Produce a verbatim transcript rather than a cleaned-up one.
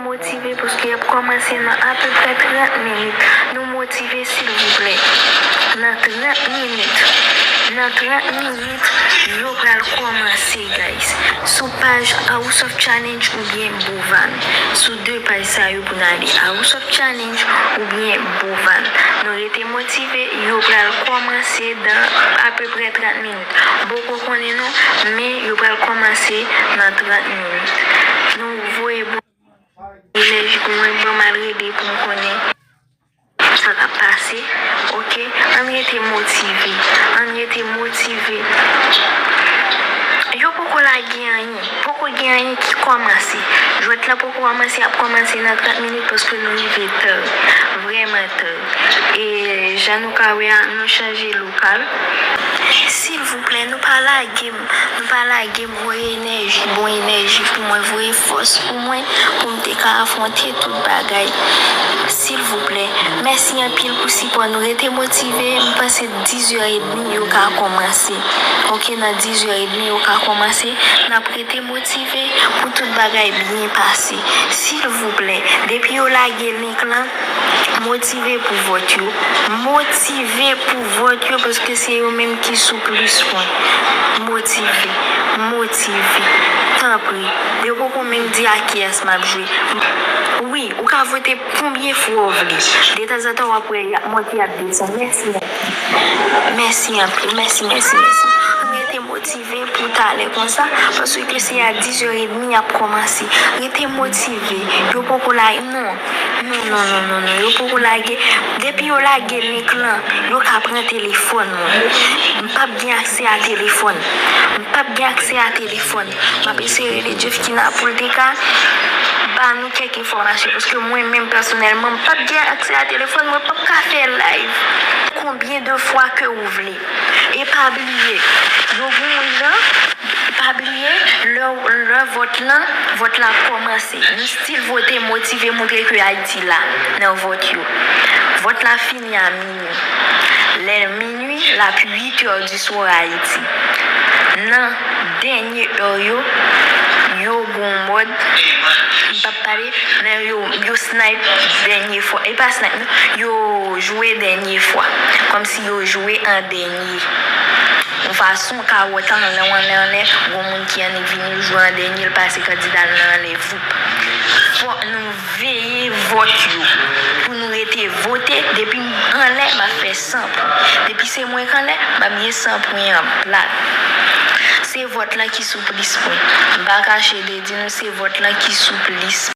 Motive paske y ap kòmanse nan apeprè trant minit. Nou motive silvouplè. Nan trant minit. Nan trant minit, yo pral kòmanse, guys. Sou paj House of Challenge oubyen Bovan. Sou de paj sa yo pou n ale. House of Challenge oubyen Bovan. Nou rete motive, yo pral kòmanse dan apeprè trant minit. M poko konnen non, men yo pral kòmanse nan trant minit. Nou voye bon enèji pou mwen, ban m al rele pou m konnen sa k ap pase. Oke, ann rete motive, ann rete motive. Yo poko lage anyen, poko gen anyen ki kòmanse. Jwèt la poko kòmanse, ap kòmanse nan trant minit paske nou rive tè, vrèman tè. E jan nou ka wè a, nou chanje lokal. Silvouplè, nou pa lage m, nou pa lage m, voye enèji, bon enèji pou mwen, voye fòs pou mwen, pou m te ka afwonte tout bagay. Silvouplè, mèsi anpil pou sipò nou. Rete motive, m panse dizè edmi yo ka kòmanse. Oke, nan dizè edmi yo ka kòmanse, n ap rete motive pou tout bagay byen pase. Silvouplè, depi yo lage link lan, motive pou vòt yo. Motive pou vòt yo, paske se yo menm ki sou plis pwen. Motive, motive. Tanpri, yo poko menm di a kiyès m ap jwe. Wi, ou ka vote konbyen fwa w vle. Detanzantan, w ap wè y ap monte, y ap desann. Mèsi anpil. Mèsi anpil, mèsi, mèsi, mèsi. Ann rete motive pou talè konsa, paske se a dizè edmi y ap kòmanse. Rete motive. Yo poko la, non. Non, non, non, non, non. Yo poko lage. Depi yo lage link lan, yo ka pran telefòn mwen. M p ap gen aksè a telefòn. M p ap gen aksè a telefòn. M ap eseye rele Jeffkina pou l te ka ba nou kèk enfòmasyon. Paske mwen menm pèsonèlman, m p ap gen aksè a telefòn, mwen p ap ka fè live konbyen de fwa ke ou vle. E pa bliye, yo gen yon jan, pa bliye, lè, lè vòt lan, vòt la ap kòmanse. Nou still vote, motive, montre ke Ayiti la nan vòt yo. Vòt la fini a minui. Lè minui, l ap uit è di swa Ayiti. Nan dènye è yo, yo gon mòd, m p ap pale, men yo, yo snipe dènye fwa. E pa snipe, non, yo jwe dènye fwa. Kòmsi yo jwe an dènye. Yon fason kawòt anlè, anlè, anlè, gon moun ki annik vini, l jwe an dènye, l pase kandida l nan anlè, voup. Fòk nou veye vòt yo. Pou nou rete vote, depi m anlè, m ap fè san pwen. Depi se mwen k anlè, m ap gen san pwen an plat. Se vòt lan ki sou plis pwen. M pa kache de di nou, se vòt lan ki sou plis